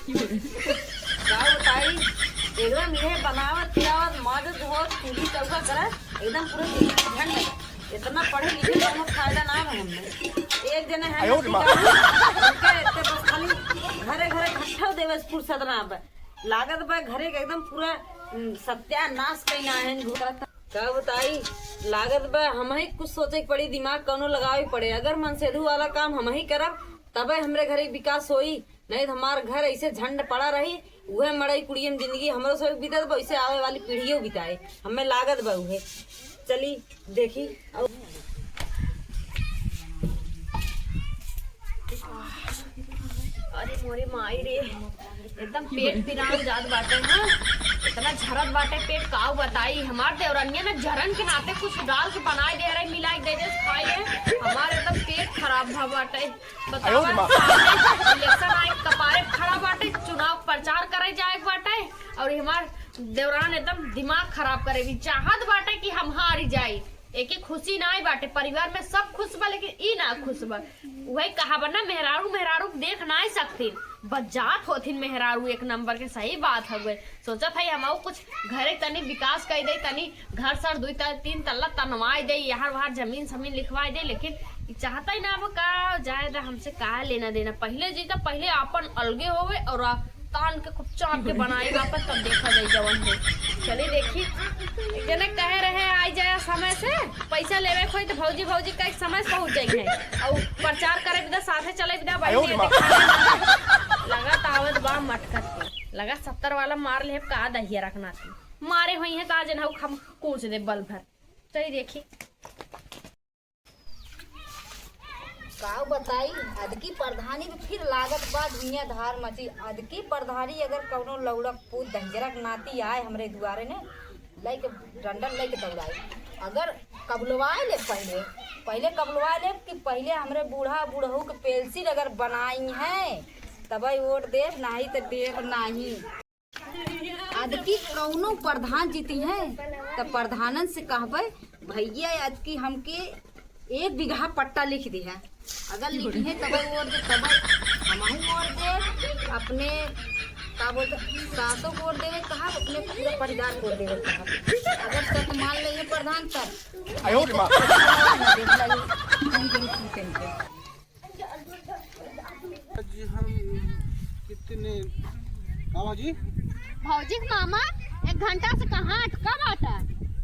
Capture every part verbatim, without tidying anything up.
का बताई, एकदम इहे बनावत, खियावत, माजत, धोत, चूल्ही चौका करत, एकदम पूरे जिंदगी झंड। इतना पढ़े लिखे कौनो फायदा ना बा हमने। एक जने हैं आयो रे माँ। उनके इतने बस खाली घरे घरे घट्ठा देवे फुर्सत ना बा। लागत बा घरे के एकदम पूरा, उम, सत्यानाश कइना है इनको। का बताई, लागत बा हमही कुछ सोचे के पड़ी, दिमाग कौनो लगावे के पड़े। अगर मनसेधु वाला काम हमही करब, तबे हमरे घरे के विकास होई। नहीं तो हमार घर ऐसे झंड पड़ा रही, उहे मड़ई कुड़ियम जिंदगी हमरो सब बीतत बा, वैसे आवे वाली पीढ़ियों बिताए, हमें लागत बा उहे। चली देखी। अरे मोरे माई रे, एकदम पेट पिरान जात बाटे ना, इतना झरत बाटे पेट, का बताई। हमार देवरनिया ना जरन के नाते कुछ डाल के बनाए दे रहे, मिला के दे दे, खाए ले। हमार एकदम पेट खराब भा बाटे। बतावा, आयो रे माँ। सामने इलेक्शन आए, कपारे खड़ा बाटे, चुनाव प्रचार करे जाए बाटे, और हमार देवरान एकदम दिमाग खराब करे भी चाहत बाटे कि हम हार जाई। एके खुशी नाई बाटे, परिवार में सब खुश बा, लेकिन ई ना खुश बा। उहे कहा बा ना, मेहरारू मेहरारू देख नाई सकतीन, बजात होथिन मेहरारू एक नंबर के। सही बात हवे। सोचत हई हमहू कुछ घरे तनी विकास कई दे, तनी घर सर दुई त-, तीन तल्ला तनवाई दे, यहाँ वहाँ जमीन समीन लिखवाई दे, लेकिन ई चाहता ही ना। अब का जाए दा, हमसे का लेना देना। पहिले जी तो पहिले आपन अलगे होवे और आ-, तान के खूब चाप के बनाई आपन, तब देखा जाई जवन हो। चली देखी, एक जने कहे रहे आई जाए समय से, पैसा लेवे के होई तो भौजी भौजी कह के समय से पहुँच जाई है, और प्रचार करे बिदा साथे चले बिदा। आयो रे माँ। लगत आवत बा मटकत के, लगा सत्तर वाला मार ले का दहिया रखना थी। मारे होई है तो आज इनहु हम कूच दे बल भर। चली देखी। का बताई, अदकी प्रधानी में फिर लागत बा दुनिया धार मची। अदकी प्रधानी अगर कौनो लौड़क पूत दहिजरक नाती आए हमरे दुआरे ने, लइके डंडल लइके दौड़ाई। अगर कबुलवाए ले पहिले, पहिले कबुलवाए ले कि पहिले हमरे बूढ़ा बूढ़ऊ के पेंसिल अगर बनाई है, तबे वोट देब, नाही तो देब नाही। अदकी कौनो प्रधान जीती है, त प्रधानन से कहबे, "भैया, अदकी हमके एक बीघा पट्टा लिख दिहा।" अगर लिखी है, तबे वोट दे, तबे हमहू वोट दे, अपने, का बोलते, सासो को वोट देवे कहा, अपने पूरा परिवार को वोट देवे कहा। अगर सत मान ले ये प्रधान, तब आयो रे माँ। देख ला, ये कहीं कहीं पूछेंगे। आज हम कितने, का बाजी? भौजी के मामा एक घंटा से कहाँ अटका बाटा?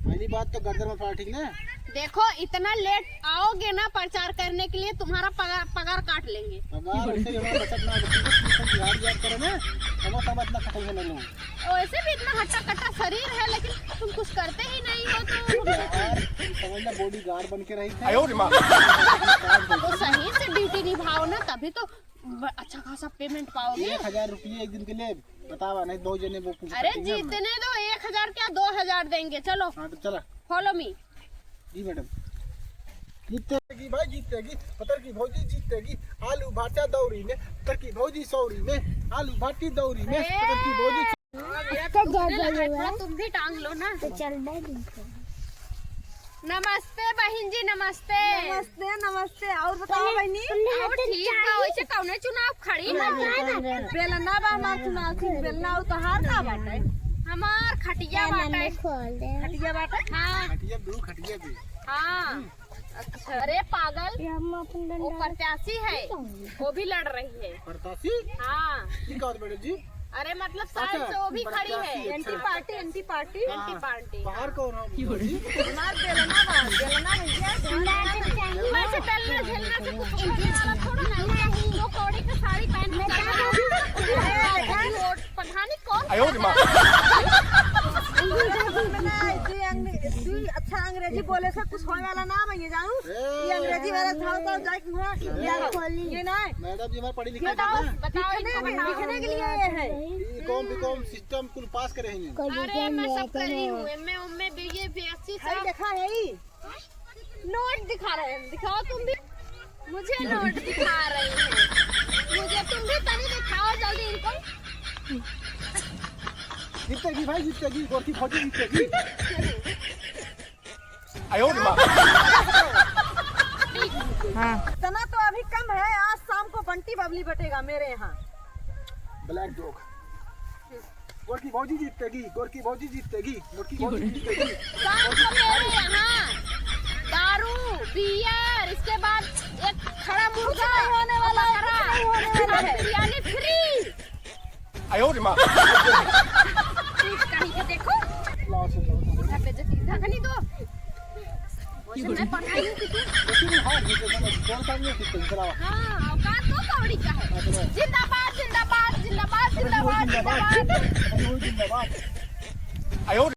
पहली बात तो गर्दन में पड़ा, ठीक ना? देखो, इतना लेट आओगे ना प्रचार करने के लिए, तुम्हारा पगार, पगार काट लेंगे। पगार वैसे ही हमारा बचत ना बची, तुम याद, याद करो ना, तब, तब इतना खत्म होने लो। वैसे भी इतना हट्टा कट्टा शरीर है, लेकिन तुम कुछ करते ही नहीं हो, तो हम यार, तुम समझ लो, बॉडीगार्ड बन के रही थे। आयो रे माँ। तो सही से ड्यूटी निभाओ ना, तभी तो ब-, अच्छा खासा पेमेंट पाओगे। एक हजार रुपये एक दिन के लिए बतावा, नहीं बहुत जने वो कुछ अरे करते हैं। जीतने दो, एक हजार क्या, दो हजार देंगे, चलो। हाँ, तो चला। Follow me। जी मैडम। जीतेगी भाई, जीतेगी, पतर की भौजी जीतेगी, आलू भाटा दौरी में, पतर की भौजी सौरी में, आलू भाटी दौरी में, अरे! पतर की भौजी। इसका ज्यादा थोड़ा हुआ। तुम भी टांग लो ना। तो चल बैठ इनको। नमस्ते बहिन जी, नमस्ते। नमस्ते, नमस्ते। और बताओ तुमने, बहिनी? तुमने और हाथ ठीक बा, चाही? वैसे कौने चुनाव खड़ी ना, है? ना, ना, ना। बेलना बा हमार चुनाव चिन्ह, बेलना और तोहार का बाटे? हमार खटिया बाटे। खोल दे। खटिया बाटे? हाँ। खटिया दू, खटिया दू। हाँ। अच्छा। अरे पागल, ये हम अपन वो डंडा प्रत्याशी है, वो भी लड़ रही है। प्रत्याशी? हाँ। ये का होता मैडम जी? अरे मतलब साइड अच्छा, से वो भी खड़ी है। प्रत्याशी, अच्छा। Anti party, anti party। हाँ, anti party। बाहर कौन हो? क्यों रे? हमार बेलना बा, बेलना भैया, बेलना। वैसे बेलना झेलना से कुछ होने वाला थोड़ा ना है। दो कौड़ी का साड़ी पहन के चल रहा है। वोट प्रधानी कौन आयो रे माँ। अच्छा अंग्रेजी बोले से कुछ होने वाला ना है, ये जानू। ये अंग्रेजी वाला था तो जाके वहाँ ये ना। मैडम जी हमारे पढ़ी लिखी बताओ, बताओ, लिखने के लिए ये है। बीकॉम, बीकॉम सिस्टम कुल पास करे हैं। अरे मैं सब करी हूँ, एमए, एमए, बीए, बीएससी सब। देखा है ही। नोट दिखा रहे हैं, दिखाओ तुम भी। मुझे नोट दिखा रही है, मुझे तुम भी तनी दिखाओ जल्दी इनको। जीतेगी भाई, जीतेगी, गोरकी भौजी जीतेगी। आयो रे माँ। हाँ। इतना तो अभी कम है, आज शाम को बंटी बबली बटेगा मेरे यहाँ। Black dog। गोरकी भौजी जीतेगी, गोरकी भौजी जीतेगी, गोरकी भौजी जीतेगी। शाम को मेरे यहाँ दारू, beer, इसके बाद एक खड़ा मुर्गा होने वाला है, बकरा, कुछ नहीं होने वाला है। बिरयानी free। आयो रे माँ। कहीं के देखो। लाओ, चलो, चलो। बेइज्जती, धकनी दो। वैसे मैं पढ़ाई नहीं की थी। लेकिन हाँ, ये तो मैंने कौन सा नहीं सीखते, चलाओ। हाँ, औकात तो कौड़ी का है। हाँ, चलो। जिंदाबाद, जिंदाबाद, जिंदाबाद, अरे वो जिंदाबाद, जिंदाबाद। जिंदाबाद। अरे वो जिंदाबाद। आयो।